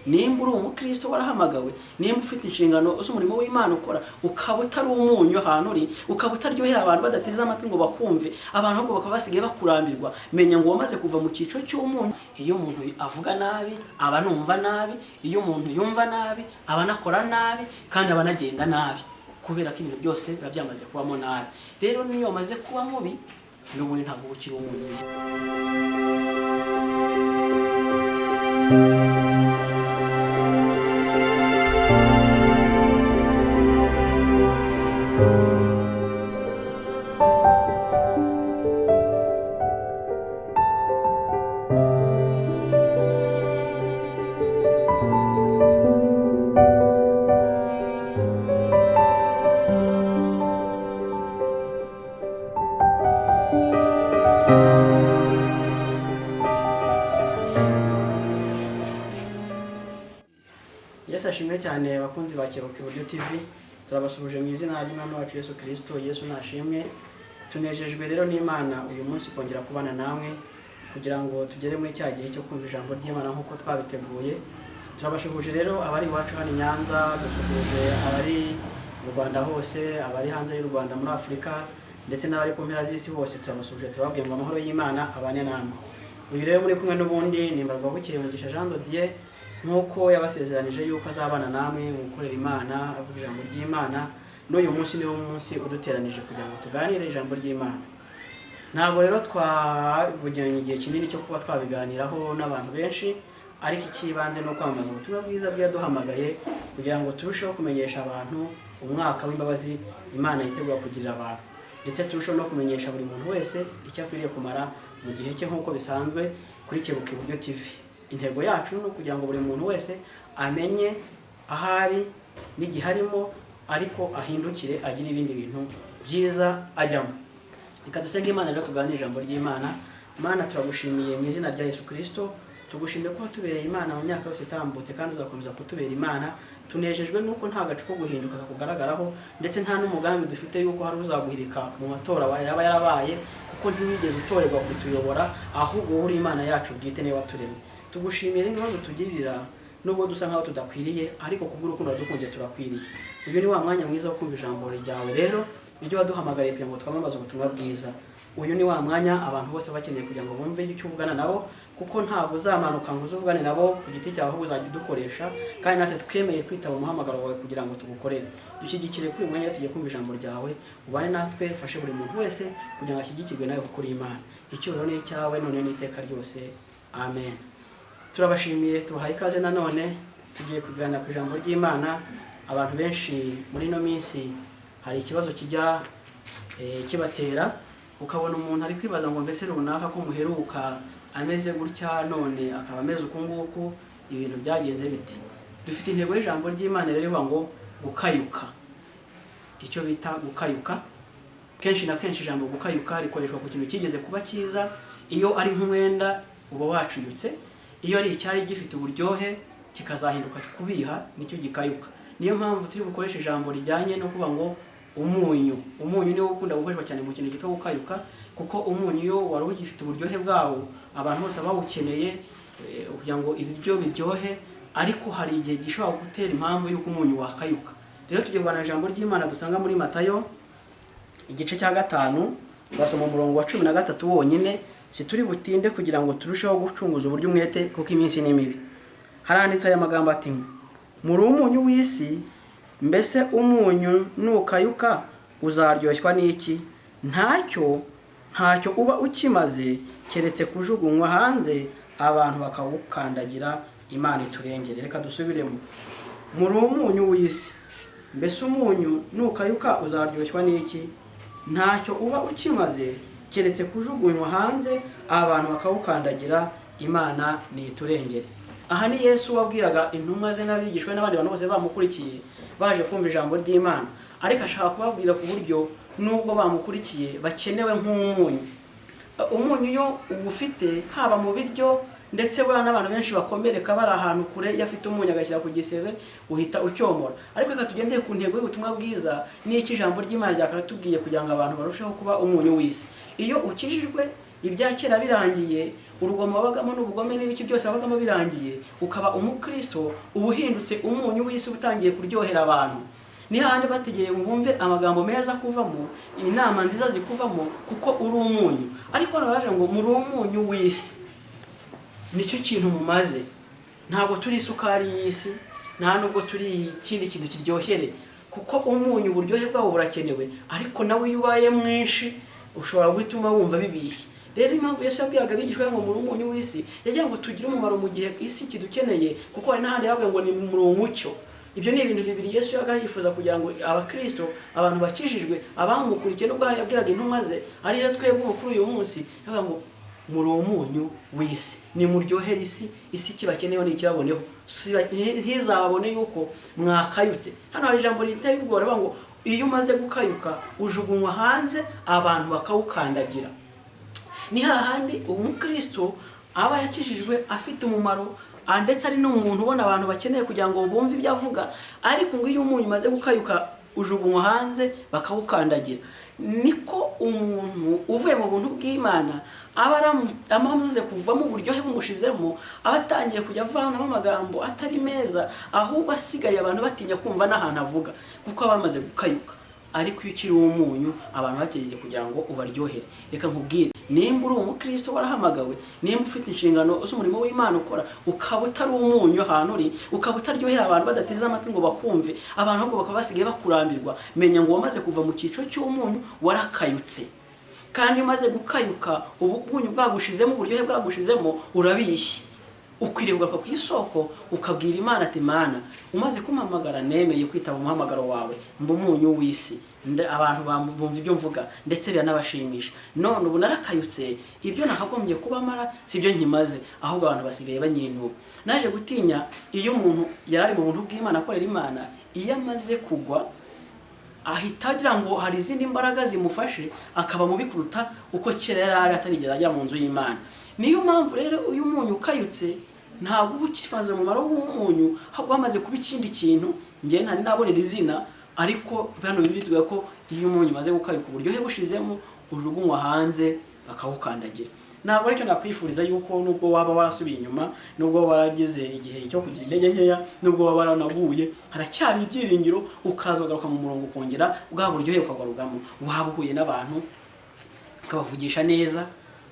Nimba uri umukristo warahamagawe, nimba ufite inshingano z'umurimo w'Imana ukora, ukaba utari umunyu ahantu uri, ukaba utaryohera abantu badateze amatwi ngo bakumve, abantu ahubwo bakaba basigaye bakurambirwa, menya ngo wamaze kuva mu cyiciro cy'umunyu. Iyo umuntu avuga nabi aba anumva nabi, iyo umuntu yumva nabi aba anakora nabi, kandi aba anagenda nabi, kubera ko ibintu byose biba byamaze kubamo nabi. Rero niyo wamaze kuba mubi, n'ubundi ntabwo uba ukiri umunyu. Yesu ashimwe cyane. Abakunzi ba Kebuka Iburyo TV, turabasuhuje mu izina ry'Umwami wacu Yesu Kristo. Yesu nashimwe. Tunejejwe rero n'Imana uyu munsi kongera kubana namwe kugira ngo tugere muri cya gihe cyo kumva ijambo ry'Imana nk'uko twabiteguye. Turabashuhuje rero abari iwacu hano i Nyanza, dusuhuje abari mu Rwanda hose, abari hanze y'u Rwanda muri Afurika, ndetse n'abari ku mpera z'isi hose. Turabasuhuje, turababwiye ngo amahoro y'Imana abane namwe. Uyu rero muri kumwe n'ubundi ni Mbarwabukeye Mugisha Jean de Dieu, nk'uko yabasezeranije yuko azabana namwe mu gukorera Imana, avuga ijambo ry'Imana. N'uyu munsi niwo munsi uduteranije kugira ngo tuganire ijambo ry'Imana. Ntabwo rero twabugiranye igihe kinini cyo kuba twabiganiraho n'abantu benshi, ariko icy'ibanze ni ukwamamaza ubutumwa bwiza bw'iyaduhamagaye kugira ngo turusheho kumenyesha abantu umwaka w'imbabazi Imana yitegura kugirira abantu, ndetse turusheho no kumenyesha buri muntu wese icyo akwiriye kumara mu gihe cye, nk'uko bisanzwe kuri Kebuka Iburyo TV. Intego yacu ni ukugira ngo buri muntu wese amenye ahari n'igihe arimo, ariko ahindukire agire ibindi bintu byiza ajyamo. Reka dusenge Imana rero, tuganire ijambo ry'Imana. Mana, turagushimiye mu izina rya Yesu Kristo. Tugushimiye ko watubereye Imana mu myaka yose itambutse, kandi uzakomeza kutubera Imana. Tunejejwe nuko nta gacu ko guhinduka kakugaragaraho, ndetse nta n'umugambi dufite yuko hari uzaguhirika mu matora yaba yarabaye, kuko ntiwigeze utorerwa kutuyobora, ahubwo wowe uri Imana yacu bwite, niwe waturemye. Tugushimiye n'imbabazi utugirira nubwo dusa nkaho tudakwiriye, ariko kubw'urukundo wadukunze turakwiriye. Uyu ni wa mwanya mwiza wo kumva ijambo ryawe rero, ibyo waduhamagariye kugira ngo twamamaze ubutumwa bwiza. Uyu ni wa mwanya abantu bose bakeneye kugira ngo bumve icyo uvugana nabo, kuko ntabwo uzamanuka ngo uzuvugane nabo ku giti cyawe, ahubwo uzajya udukoresha, kandi natwe twemeye kwitaba umuhamagaro wawe kugira ngo tugukorere. Dushyigikire kuri uyu mwanya tugiye kumva ijambo ryawe, ubane natwe, ufashe buri muntu wese kugira ngo ashyigikirwe nawe, kuko uri Imana. Icyubahiro ni icyawe none n'iteka ryose, amen. Turabashimiye, tubahaye ikaze nanone. Tugiye kuganira ku ijambo ry'Imana. Abantu benshi muri ino minsi hari ikibazo kijya kibatera, ukabona umuntu ari kwibaza ngo mbese runaka ko muheruka ameze gutya, none akaba ameze uku nguku, ibintu byagenze bite? Dufite intego y'ijambo ry'Imana rero ivuga ngo gukayuka, icyo bita gukayuka. Kenshi na kenshi ijambo gukayuka rikoreshwa ku kintu kigeze kuba cyiza. Iyo ari nk'umwenda uba wacuyutse, iyo ari icyari gifite uburyohe kikazahinduka kubiha, nicyo gikayuka. Niyo mpamvu turi bukoreshe ijambo rijyanye no kuba ngo umunyu. Umunyu niwo ukunda gukoreshwa cyane mu kintu cyitwa gukayuka, kuko umunyu iyo wari ugifite uburyohe bwawo, abantu bose bawukeneye kugira ngo ibiryo biryohe, ariko hari igihe gishobora gutera impamvu y'uko umunyu wakayuka. Rero tugiye kubana ijambo ry'Imana dusanga muri Matayo igice cya 5, turasoma umurongo wa 13 wonyine. Si turi butinde kugira ngo turusheho gucunguza uburyo umwete, kuko iminsi ni mibi. Haranditse aya magambo ati: muri umunyu w'isi, mbese umunyu nukayuka uzaryoshwa n'iki? Ntacyo, ntacyo uba ukimaze keretse kujugunywa hanze abantu bakawukandagira. Imana iturengere. Reka dusubiremo: muri umunyu w'isi, mbese umunyu nukayuka uzaryoshwa n'iki? Ntacyo uba ukimaze keretse kujugunywa hanze abantu bakawukandagira. Imana niturengere. Aha ni Yesu wabwiraga intumwa ze n'abigishwa n'abandi bantu bose bamukurikiye baje kumva ijambo ry'Imana, ariko ashaka kubabwira ku buryo nubwo bamukurikiye bakenewe nk'umunyu. Umunyu iyo uwufite haba mu biryo, ndetse buriya n'abantu benshi bakomereka bari ahantu kure, iyo afite umunyu agashyira ku gisebe uhita ucyomora. Ariko reka tugendeye ku ntego y'ubutumwa bwiza n'icyo ijambo ry'Imana ryakatubwiye kugira ngo abantu barusheho kuba umunyu w'isi. Iyo ukijijwe Ibya kera birangiye, urugomo wabagamo n'ubugome n'ibiki byose wabagamo birangiye, ukaba umukristo, uba uhindutse umunyu w'isi, utangiye kuryohera abantu. Ni hahandi bategeye ngo bumve amagambo meza kuvamo, inama nziza zikuvamo, kuko uri umunyu. Ariko hano baraje ngo muri umunyu w'isi, nicyo kintu mumaze. Ntabwo turi isukari y'isi, nta nubwo turi ikindi kintu kiryohere, kuko umunyu uburyohe bwawo burakenewe, ariko nawe iyo ubaye mwinshi ushobora guhita wumva bibishye. Rero impamvu Yesu yabwiraga abigishwa be ngo muri umunyu w'isi, yagira ngo tugire umumaro mu gihe isi kidukeneye, kuko hari n'ahandi yavuga ngo ni muri umucyo. Ibyo ni ibintu bibiri Yesu yaga yifuza kugira ngo abakristo, abantu bakijijwe, abamukurikiye, nubwo yabwiraga intumwa ze, ariyo twebwe ubu kuri uyu munsi, yavuga ngo muri umunyu w'isi, nimuryohere isi, isi kibakeneyeho n'ikibaboneho, ntizababone yuko mwakayutse. Hano hari ijambo riteye ubwoba rivuga ngo iyo umaze gukayuka ujugunywa hanze, abantu bakawukandagira. Ni hahandi umukristo aba yakijijwe, afite umumaro, ndetse ari n'umuntu ubona abantu bakeneye kugira ngo bumve ibyo avuga, ariko ngo iyo umunyu umaze gukayuka ujugunywa hanze bakawukandagira. Niko umuntu uvuye mu buntu bw'Imana aba amaze kuvamo, uburyohe bumushizemo, aba atangiye kujya avanamo amagambo atari meza, ahubwo asigaye abantu batinya kumva n'ahantu avuga, kuko aba amaze gukayuka. Ariko iyo ukiri umunyu, abantu bakeneye kugira ngo ubaryohere. Reka nkubwire, nimba uri umukristo warahamagawe, nimba ufite inshingano z'umurimo w'Imana ukora, ukaba utari umunyu ahantu uri, ukaba utaryohera abantu, badateze amatwi ngo bakumve, abantu ahubwo bakaba basigaye bakurambirwa, menya ngo wamaze kuva mu cyiciro cy'umunyu, warakayutse. Kandi umaze gukayuka, umunyu bwagushizemo, uburyohe bwagushizemo, urabishye. Ukwiriye kugaruka ku isoko, ukabwira Imana ati: "Mana, umaze kumpamagara, nemeye kwitaba umuhamagaro wawe, mba umunyu w'isi. Abantu bumva ibyo mvuga, ndetse biranabashimisha. None ubu narakayutse, ibyo nakagombye kuba mara si byo nkimaze, ahubwo abantu basigaye banyinuba." Naje gutinya, iyo umuntu yari ari mu buntu bw'Imana akorera Imana, iyo amaze kugwa ahita agira ngo hari izindi mbaraga zimufashe, akaba mubi kuruta uko kera yari ari atarigeze ajya mu nzu y'Imana. Niyo mpamvu rero uyu munyu ukayutse ntabwo uba ukifaze umumaro w'umunyu, ahubwo wamaze kuba ikindi kintu njyewe ntari nabonera izina. Ariko hano Bibiliya itubwira ko iyo umunyu umaze gukayuka, uburyohe bushizemo, ujugunywa hanze bakawukandagira. Ntabwo aricyo nakwifuriza, yuko nubwo waba warasubiye inyuma, nubwo waba waragize igihe cyo kugira intege nkeya, nubwo waba waranaguye, haracyari ibyiringiro, ukaza ugaruka mu murongo, ukongera bwa buryohe ukagarugamo. Waba uhuye n'abantu ukabavugisha neza,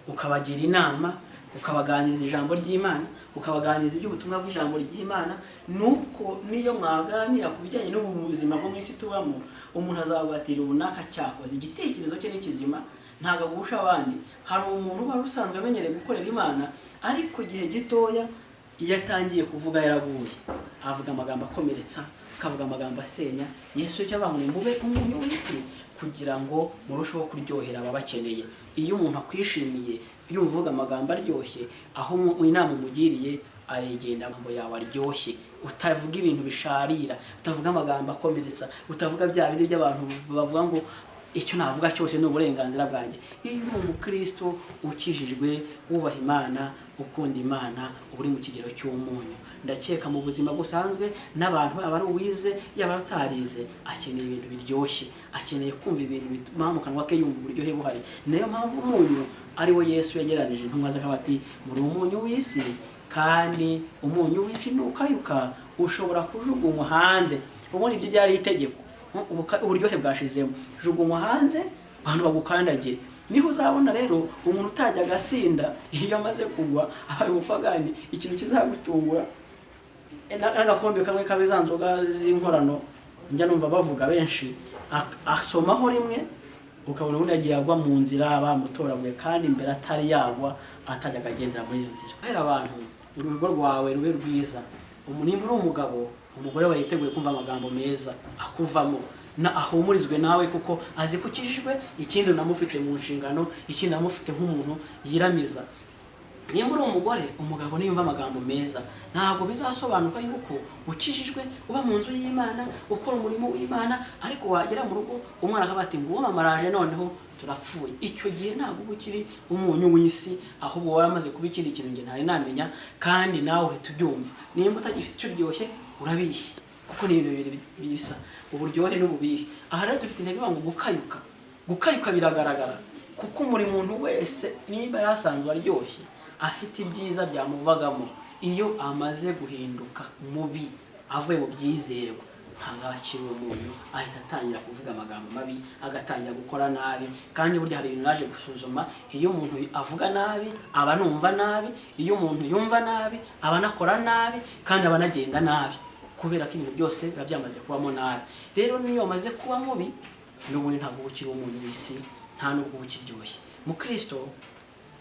ukabagira inama, ukabaganiriza ijambo ry'Imana, ukabaganiriza iby'ubutumwa bw'ijambo ry'Imana, nuko niyo mwaganira ku bijyanye n'ubuzima bwo mu isi tubamo, umuntu azaguhatira runaka cyakoze igitekerezo cye ni kizima, ntabwo agusha abandi. Hari umuntu uba usanzwe amenyereye gukorera Imana, ariko igihe gitoya iyo atangiye kuvuga yaraguye, avuga amagambo akomeretsa, akavuga amagambo asenya. Yesu icyo avuga ngo ni mube umunyu w'isi kugira ngo murusheho kuryohera ababakeneye. Iyo umuntu akwishimiye, yumva uvuga amagambo aryoshye, aho inama umugiriye aregenda, amagambo yawe aryoshye, utavuga ibintu bisharira, utavuga amagambo akomeretsa, utavuga bya bindi by'abantu bavuga ngo icyo navuga cyose ni uburenganzira bwanjye. Iyo uri umukristo ukijijwe, wubaha Imana, ukunda Imana, uba uri mu kigero cy'umunyu. Ndakeka mu buzima busanzwe n'abantu, yaba ari uwize, yaba ari utarize, akeneye ibintu biryoshye, akeneye kumva ibintu bituma mu kanwa ke yumva uburyohe buhari. Niyo mpamvu umunyu ari we Yesu yagereranije intumwa ze, akaba ati: "Muri umunyu w'isi." Kandi umunyu w'isi nukayuka ushobora kujugunywa hanze. Ubundi ibyo byari itegeko. Uburyohe bwashizemo, jugunywa hanze abantu bagukandagire. Niho uzabona rero umuntu utajya agasinda, iyo amaze kugwa abaye umupagani, ikintu kizagutungura n'agakombe kamwe kabe za nzoga z'inkorano njya numva bavuga benshi, asomaho rimwe, ukabona ubundi yagiye agwa mu nzira bamutoraguye, kandi mbere atari yagwa atajyaga agendera muri iyo nzira. Kubera abantu, urugo rwawe rube rwiza. Nimba uri umugabo, umugore wawe yiteguye kumva amagambo meza akuvamo, na ahumurizwe nawe, kuko azi ko ukijijwe. Ikindi unamufite mu nshingano, ikindi unamufite nk'umuntu yiramiza. Nimba uri umugore, umugabo niyumva amagambo meza, ntabwo bizasobanuka yuko ukijijwe, uba mu nzu y'Imana, ukora umurimo w'Imana, ariko wagera mu rugo umwana akaba ati ngo uwo mama araje, noneho turapfuye. Icyo gihe ntabwo uba ukiri umunyu w'isi, ahubwo waramaze kuba ikindi kintu njye ntari namenya, kandi nawe uhita ubyumva. Nimba utagifite icyo uryoshye, urabishye, kuko ni ibintu bibiri bisa, uburyohe n'ububihe. Aha rero dufite intego ivuga ngo gukayuka. Gukayuka biragaragara. Kuko buri muntu wese nimba yari asanzwe aryoshye, afite ibyiza byamuvagamo, iyo amaze guhinduka mubi avuye mu byizerwa, ntabwo aba akiri umunyu. Ahita atangira kuvuga amagambo mabi, agatangira gukora nabi. Kandi burya hari ibintu naje gusuzuma: iyo umuntu avuga nabi, aba anumva nabi; iyo umuntu yumva nabi, aba anakora nabi, kandi aba anagenda nabi, kubera ko ibintu byose biba byamaze kubamo nabi. Rero niyo wamaze kuba mubi, n'ubundi ntabwo uba ukiri umunyu w'isi, nta nubwo uba ukiryoshye. Mukristo,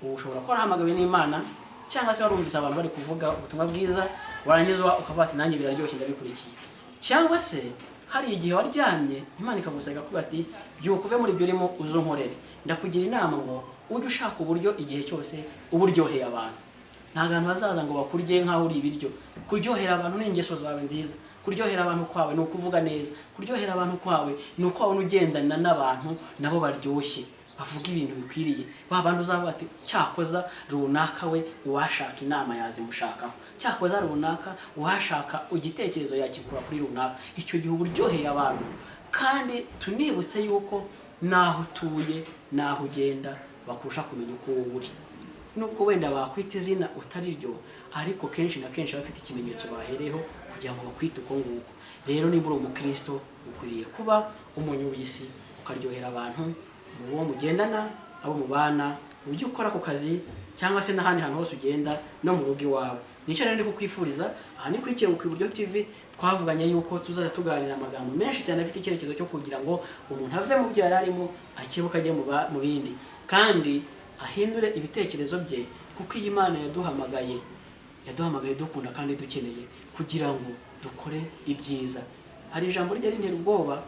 ubu ushobora kuba warahamagawe n'Imana, cyangwa se warumvise abantu bari kuvuga ubutumwa bwiza, warangiza ukavuga ati: "Nanjye biraryoshye, ndabikurikiye." Cyangwa se hari igihe waryamye, Imana ikagusaba, ikakuba ati: "Byuka uve muri ibyo urimo, uze unkorere." Ndakugira inama ngo ujye ushaka uburyo igihe cyose uba uryoheye abantu. Nta bantu bazaza ngo bakurye nk'aho uri ibiryo. Kuryohera abantu ni ingeso zawe nziza. Kuryohera abantu kwawe ni ukuvuga neza. Kuryohera abantu kwawe ni uko wabona ugendana n'abantu nabo baryoshye, bavuga ibintu bikwiriye. Ba bandi uzavuga ati: "Cyakoza runaka we, uwashaka inama yazimushakaho. Cyakoza runaka, uwashaka igitekerezo yakikura kuri runaka." Icyo gihe uba uryoheye abantu. Kandi tunibutse yuko n'aho utuye n'aho ugenda bakurusha kumenya uko wowe uri. Nubwo wenda bakwita izina utari ryo, ariko kenshi na kenshi bafite ikimenyetso bahereyeho kugira ngo bakwite uko nguko. Rero niba uri umukristo, ukwiriye kuba umunyu w'isi, ukaryohera abantu mu bo mugendana, abo mubana, ibyo ukora ku kazi cyangwa se n'ahandi hantu hose ugenda, no mu rugo iwawe. Nicyo rero ndi kukwifuriza. Aha ni kuri Kebuka Iburyo TV. Twavuganye yuko tuzajya tuganira amagambo menshi cyane afite icyerekezo cyo kugira ngo umuntu ave mu byo yari arimo, akebuke ajye mu bindi, kandi ahindure ibitekerezo bye, kuko iyi Mana yaduhamagaye, yaduhamagaye dukunda kandi dukeneye kugira ngo dukore ibyiza. Hari ijambo rijya rintera ubwoba.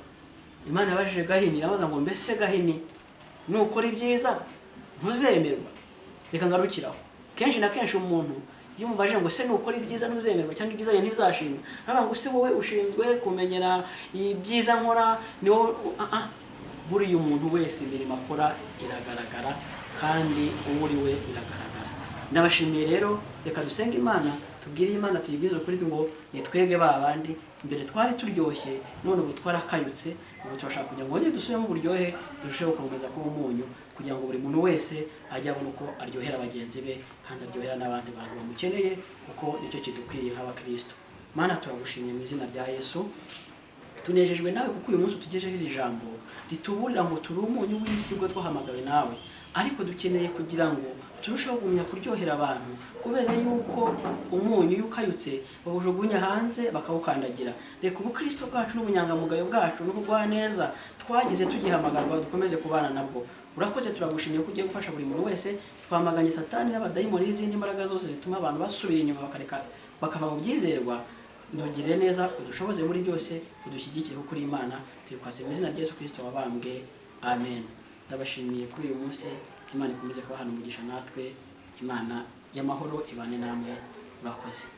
Imana yabajije Gahini, irabaza ngo: "Mbese Gahini, nukora ibyiza ntuzemerwa?" Reka ngarukiraho. Kenshi na kenshi umuntu iyo umubajije ngo: "Se nukora ibyiza ntuzemerwa, cyangwa ibyiza yawe ntibizashimwa?" Aravuga ngo: "Se wowe ushinzwe kumenyera ibyiza nkora? Ni wowe?" Ah, ah. Buriya umuntu wese imirimo akora iragaragara, kandi uwo uri we biragaragara. Ndabashimiye rero. Reka dusenge Imana, tubwire Imana, tuyibwize ukuri ngo ni twebwe ba bandi mbere twari turyoshye, none ubu twarakayutse. Ubu turashaka kugira ngo wongere dusubiremo uburyohe, turusheho gukomeza kuba umunyu, kugira ngo buri muntu wese ajye abona uko aryohera bagenzi be, kandi aryohera n'abandi bantu bamukeneye, kuko nicyo kidukwiriye nk'abakristo. Mana, turagushimiye mu izina rya Yesu. Tunejejwe nawe kuko uyu munsi utugejeho iri jambo rituburira ngo turi umunyu w'isi ubwo twahamagawe nawe, ariko dukeneye kugira ngo turusheho kugumya kuryohera abantu, kubera yuko umunyu iyo ukayutse bawujugunya hanze bakawukandagira. Reka ubukristo bwacu n'ubunyangamugayo bwacu n'ubugwaneza twagize tugihamagarwa dukomeze kubana nabwo. Urakoze, turagushimiye ko ugiye gufasha buri muntu wese. Twamaganye Satani n'abadayimoni n'izindi mbaraga zose zituma abantu basubira inyuma, bakareka, bakava mu byizerwa. Ndugirire neza, udushoboze muri byose, udushyigikire, kuko uri Imana. Tubikwatse mu izina rya Yesu Kirisito wabambwe, amen. Ndabashimiye kuri uyu munsi. Imana ikomeze kubahana umugisha natwe. Imana y'amahoro ibane namwe. Murakoze.